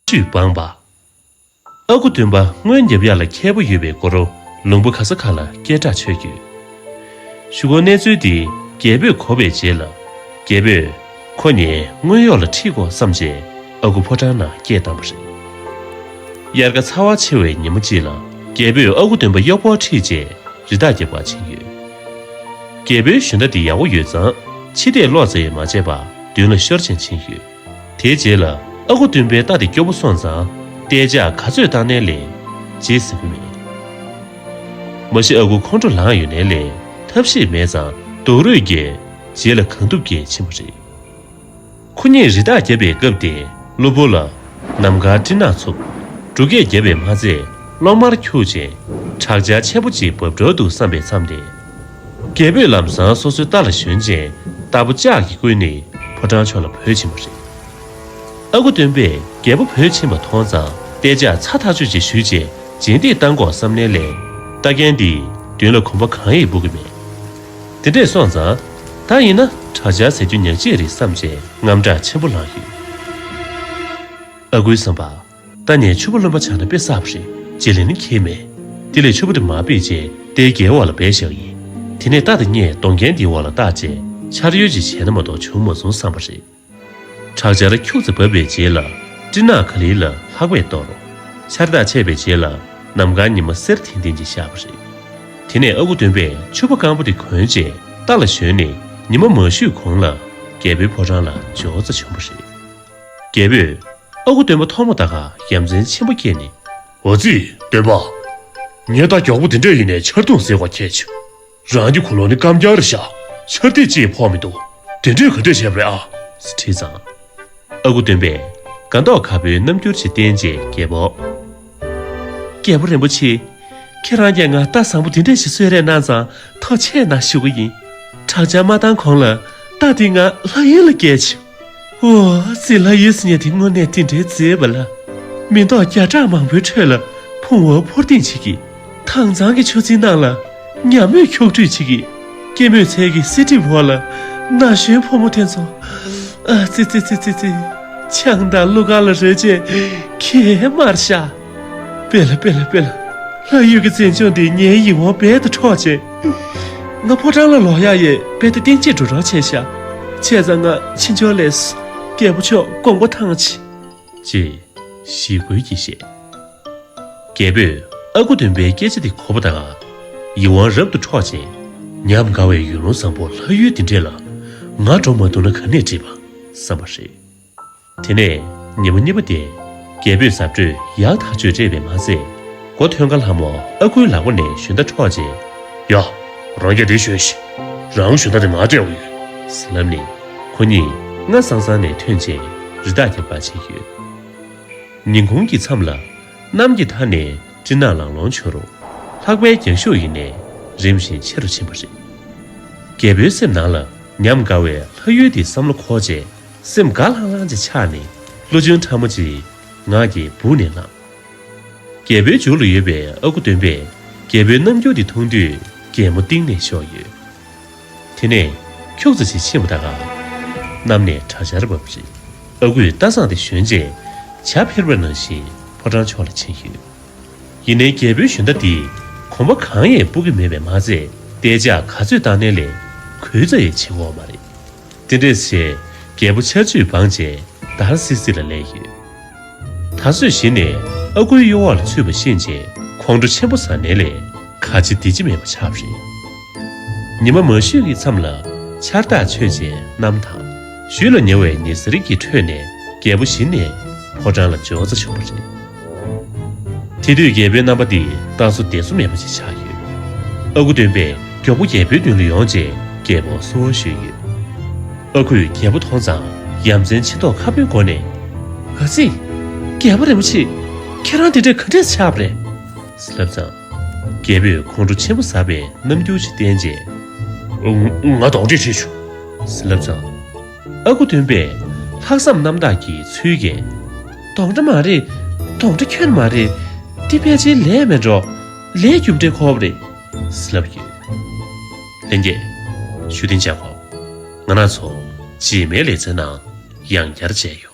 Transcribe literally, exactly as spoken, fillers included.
ཆུས་སྦངས་པ། ཨ་ཁུ་སྟོན་པ་སྔོན་རྒྱབ་ཡག་ལ་མཁས་པོ་ཡོད་པའི་སྐོར་ལུང་པ་ག་ས་ག་ལ་སྐད་གྲགས་ཆོད་ཡོད། གཞུག་གུ་གནས་ཚུལ་འདི་རྒྱལ་པོས་གོ་བའི་རྗེས་ལ། རྒྱལ་པོས་ཁོ་ངའི་དངུལ་གཡོག་ལ་ཁྲིད་དགོས་བསམ་རྗེས་ཨ་ཁུ་ཕོ་བྲང་ནང་སྐད་བཏང་བ་རེད། དབྱར་ཁ་ཚ་བ་ཆེ་བའི་ཉིན་མོ་གཅིག་ལ་རྒྱལ་པོས་ཨ་ཁུ་སྟོན་པ་གཡོག་པོར་ཁྲིད་རྗེས་རི་དྭགས་རྒྱབ་པར་ཕྱིན་ཡོད། རྒྱལ་པོའི་ཞོན་རྟ་འདི་ཡག་པོ་ཡོད་ཙང་ཕྱི་ལྟས་ལོག་ཙམ་ཡང་མ་བྱས་པར་མདུན་ལ་ཤོར་བཞིན་ཕྱིན་ཡོད། དེའི་རྗེས་ལ་ཨ་ཁུ་སྟོན་པས་རྟ་དེ་སྐྱོ་པོ་སོང་ཙང་རྟས་ལྕག་ག་ཚོད་བཏང་ནའི་ལས་བརྗེད་ཟིན་པ་མེད། མ་གཞི་ཨ་ཁུ་ཁོང་ཁྲོ་ལངས་ཡོད་ནའི་ལས་ཐབས་ཤེས་མེད་ཙང་རྡོག་རོས་བརྒྱབ། རྗེས་ལ་གང་ཐུབ་བརྒྱབ་ཕྱིན་པ་རེད། ཁོ་གཉིས་རི་དྭགས་བརྒྱབ་པའི་སྐབས་དེ་གློ་བུར་ལ་ནམ་མཁར་སྤྲིན་ནག་འཚུབ། འབྲུག་སྐད་བརྒྱབ་པས་མ་ཚད་གློག་དམར་འཁྱུག་ཅིང་དྲག་ཆར་ཆེན་པོ་གཅིག་བབས་འགྲོ་འདུག་བསམ་པའི་མཚམས་དེ། རྒྱལ་པོས་ལམ་སང་སོ་སོའི་རྟ་ལ་ཞོན་རྗེས་རྟ་ཕོ་ལྕགས་ཀྱིས་བསྐུལ་ནས་ཕོ་བྲང་ཕྱོགས་ལ་བྲོས་ཕྱིན་པ་རེད། ཨ་ཁུ་སྟོན་པས་རྒྱལ་པོ་བྲོས་ཕྱིན་པ་མཐོང་ཙང་རྟས་ལྕག་ཚ་ཐག་ཆོད་ཅིག་གཞུས་རྗེས་རྗེས་འདེད་བཏང་དགོས་བསམ་ནའི་ལས་རྟ་རྒན་འདིས་མདུན་ལ་གོམ་པ་གང་ཡང་སྤོ་གི་མེད། དེ་འདྲས་སོང་ཙང་ད་ཡིན་ན་དྲག་ཆར་ཟ་རྒྱུ་ཉག་གཅིག་རེད་བསམ་རྗེས་དངངས་སྐྲག་ཆེན་པོ་ལངས་ཡོད། ཨ་ཁུའི་བསམ་པར། རྟ་ནས་ཕྱུ་པ་རློན་པ་ཆགས་ན་དཔེ་བསགས་པ་རེད། རྗེས་ལེན་ནི་ཁེལ་མེད། དེ་ལས་ཕྱུ་པ་དེ་མར་ཕུད་རྗེས་རྟའི་སྒལ་འོག་ལ་སྦས་བཞག་ཡིན། དེ་ནས་རྟ་དང་གཉིས་གདོང་རྒྱན་དེའི་འོག་ལ་བཏགས་རྗེས་ཆར་གཡོལ་ཅིག་བྱས་ན་མ་གཏོགས་བྱུང་མ་སོང་བསམ་པ་རེད། དྲག་ཆར་འཁྱུག་ཙམ་བབས་པའི་རྗེས་ལ་སྤྲིན་ནག་ག་ལེར་ལ་ལྷགས་པས་གཏོར། ཆར་ཐག་ཆད་པའི་རྗེས་ལ་ནམ་མཁར་ཉི་མ་སེར་ཐིང་ཐིང་ཅིག་ཤར་བ་རེད། དེ་ནས་ཨ་ཁུ་སྟོན་པས་ཕྱུ་པ་སྐམ་པོ་དེ་གོན་རྗེས་རྟ་ལ་ཞོན་ནས་ཉི་མ་མ་ཤར་གོང་ལ་རྒྱལ་པོའི་ཕོ་བྲང་ལ་འབྱོར་རྩ་བྱུང་བ་རེད། རྒྱལ་པོས་ཨ་ཁུ་སྟོན་པ་མཐོང་མ་ཐག་ཡ་མཚན་ཆེན་པོ་སྐྱེས་ནས། འོ་ཙི་སྟོན་པ། ངའི་རྟ་མགྱོགས་པོ་དེ་འདྲ་ཡིན་ནའི་ཆར་གདུང་ཟེར་བ་ཁྱད་ཆེ། རང་གི་གོས་ལོག་ནི་སྐམ་རྐྱང་རེད་ཤག་ཆར་ཐིགས་གཅིག་ཕོག་མི་འདུག་དེ་འདྲས་ག་འདྲས་བྱས་པ་རེད་ཨ། ཟེར་དྲིས་ཙང་། ཨ་ཁུ་སྟོན་པས་དགའ་མདོག་ཁ་པོའི་རྣམ་འགྱུར་ཞིག་བསྟན་རྗེས་རྒྱལ་པོ། རྒྱལ་པོ་རིན་པོ་ཆེ། ཁྱེད་རང་གིས་ང་རྟ་བཟང་པོ་དེ་འདྲས་ཞིག་གསོལ་རས་གནང་ཙང་ཐུགས་རྗེ་ཆེ་གནང་ཞུ་གི་ཡིན། དྲག་ཆར་མ་བཏང་གོང་ལ་རྟ་དེས་ང་ལྷ་ཡུལ་ལ་བསྐྱལ་བྱུང་། འོ་ཙི། ལྷ་ཡུལ་ཟེར་མཁན་དེ་དངོས་གནས་དེ་འདྲའི་མཛེས་པ་ལ། མེ་ཏོག་བརྒྱ་ཕྲག་མང་པོའི་ཁྲོད་ལ་ཕུང་བོ་འཕུར་ལྡིང་བྱེད་ཀྱི། དྭངས་གཙང་གི་ཆུ་རྩེའི་ནང་ལ་ཉ་མོས་འཁྱུག་འགྲོས་བྱེད་ཀྱི། སྐྱེད་མོས་ཚལ་གྱི་བསིལ་གྲིབ་འོག་ལ་ན་གཞོན་ཕོ་མོ་དེ་ཚོ། ཨ་ཙི་ཙི། ཆང་དང་གླུ་གར་ལ་རོལ་རྗེས་གད་མར་ཤར། དཔེ་ལ་དཔེ་ལ་དཔེ་ལ། ལྷ་ཡུལ་གྱི་མཛེས་ལྗོངས་འདིས་ངའི་ཡིད་དབང་རྦད་དེ་འཕྲོག་བྱས། ང་ཕོ་བྲང་ལ་ལོག་ཡག་ཡས་རྦད་དེ་གཏིང་ཇེ་འགྲོ་རོགས་བྱས་ཤག་བྱས་ཙང་ང་ཕྱིན་ཆོག་ལགས་སོ། རྒྱལ་པོ་མཆོག་དགོངས་པ་ཐང་ཆད། ཅེས་ཞེ་སྐུལ་གྱིས་བཤད། རྒྱལ་པོས་ཨ་ཁུ་སྟོན་པའི་སྐད་ཆ་དེ་གོ་བ་དང་། ཡིད་དབང་རབ་ཏུ་འཕྲོག་ཅིང་། ཉམས་དགའ་བའི་ཡུལ་ལུང་བཟང་པོ་ལྷ་ཡུལ་འདི་འདྲས་ལ་ང་འགྲོ་མ་ཐུབ་ན་ག་ནས་འགྲིག་པ་བསམ་པ་རེད། དེ་ནས་ཉིན་མོ་གཉིས་པ་དེ་རྒྱལ་པོས་གཟབ་སྤྲོས་ཡག་ཐག་ཆོད་སྤྲས་པས་མ་ཚད། མགོ་ཐོན་ཁ་ལྷ་མོ་ཨ་ཁུའི་ལག་པ་ནས་ཞོན་རྟ་འཕྲོག་རྗེས། ཡ། རང་རྒྱལ་རེ་ཞོན་ཞིག་རང་ཞོན་རྟ་དེ་ང་སྤྲད་དགོས་ཡོད། ཟེར་ལབ་ནས་ཁོ་གཉིས་སྔ་སང་སང་ནས་ཐོན་རྗེས་རི་དྭགས་རྒྱབ་པར་ཕྱིན་ཡོད། ཉིན་གུང་གི་མཚམས་ལ་གནམ་གྱི་མཐའ་ནས་སྤྲིན་ནག་ལང་ལོང་འཕྱུར་རོ། ལྷགས་པའི་རྒྱང་ཤུགས་ཡིན་ནས་རིམ་བཞིན་ཆེ་རུ་ཕྱིན་པ་རེད། རྒྱལ་པོའི་སེམས་ནང་ལ་ཉམས་དགའ་བའི་ལྷ་ཡུལ་འདི་བསམ་བློ་འཁོར་རྗེས་སེམས་དགའ་ལྷང་ལྷང་ཅིག་ཆགས་ནས་གླུ་ཆུང་ཕྲ་མོ་ཅིག་ངག་གིས་སྦུག་ནས་བླངས། རྒྱལ་པོའི་མཇུག་ལ་ཡོད་པའི་ཨ་ཁུ་སྟོན་པས་རྒྱལ་པོའི་རྣམ་འགྱུར་འདི་མཐོང་དུས་གད་མོ་གཏིང་ནས་ཤོར་ཡོད། དེ་ནས་ཁྱུག་ཙམ་ཞིག་ཕྱིན་པ་དང་། གནམ་ནས་དྲག་ཆར་བབས་རེད། ཨ་ཁུས་རྟ་བཟང་དེ་ཞོན་རྗེས་བྱ་འཕུར་བ་ནང་བཞིན་ཕོ་བྲང་ཕྱོགས་ལ་ཕྱིན་ཡོད། ཡིན་ནའི་རྒྱལ་པོའི་ཞོན་རྟ་འདིས་གོམ་པ་གང་ཡང་སྤོ་གི་མེད་པས་མ་ཚད་རྟས་ལྕག་ག་ཚོད་བཏང་ནའི་ལས་གོས་རྩ་ཡང་བྱེད་ཀྱི་ཡོད་མ་རེད། དེ་འདྲས་བྱས་རྒྱལ་པོ་ཆར་ཆུས་སྦངས་རྗེས་འདར་སིག་སིག་ལ་སླེབས་ཡོད། ད་གཟོད་གཞི་ནས་ཨ་ཁུའི་གཡོ་འོག་ལ་ཚུད་པ་ཤེས་རྗེས་ཁོང་ཁྲོ་ཆེན་པོ་ཟ་ནའི་ལས་ག་བྱེད་འདི་བྱེད་མེད་པ་ཆགས་པ་རེད། ཉི་མ་མ་ཤར་གྱི་མཚམས་ལ་ཆར་ཐག་ཆོད་རྗེས་གནམ་དྭངས། ཞུས་ལ་ཉེ་བའི་ཉི་ཟེར་གྱི་ཁྲོད་ནས་རྒྱལ་པོ་གཞི་ནས་ཕོ་བྲང་ལ་འབྱོར་རྩ་བྱུང་བ་རེད། དེ་དུས་རྒྱལ་པོའི་རྣམ་པ་འདི་རྟ་སོ་བདེ་སོ་མེད་པ་ཞིག་ཆགས་ཡོད། ཨ་ཁུ་སྟོན་པས་མགྱོགས་པོ་རྒྱལ་པོའི་མདུན་ལ་ཡོང་རྗེས་རྒྱལ་པོར་གསོལ་བ་ཞུས་ཡོད། ཨ་ཁུས་རྒྱལ་པོ་མཐོང་ཙང་ཡ་མཚན་ཆེ་མདོག་ཁ་པོའི་སྒོ་ནས། ཨ་ཙི། རྒྱལ་པོ་རིན་པོ་ཆེ། ཁྱེད་རང་དེ་འདྲས་ག་འདྲས་ཆགས་པ་རེད། ཟེར་ལབ་ཙང་། རྒྱལ་པོས་ཁོང་ཁྲོ་ཆེན་པོ་ཟ་བའི་རྣམ་འགྱུར་ཞིག་བསྟན་རྗེས། ང་གདོན་འདྲེ་ཁྲིད་བྱུང་། ཟེར་ལབ་ཙང་། ཨ་ཁུ་སྟོན་པས་ལྷག་བསམ་རྣམ་དག་གི་ཚུལ་གྱིས། གདོན་འདྲེ་མ་རེད། གདོན་འདྲེ་ཁྱོན་མ་རེད། འདི་ཕལ་ཆེར་ལས་མེད་འགྲོ། ལས་རྒྱུ་འབྲས་འཁོར་བ་རེད། ཟེར་ལབ་ཡོད། ལྷན་རྒྱས། བཞུགས་གདན་འཇགས་གོ། ང་རང་ཚོ་རྗེས་མའི་ལེ་ཚན་ནང་ཡང་བསྐྱར་མཇལ་ཡོང་།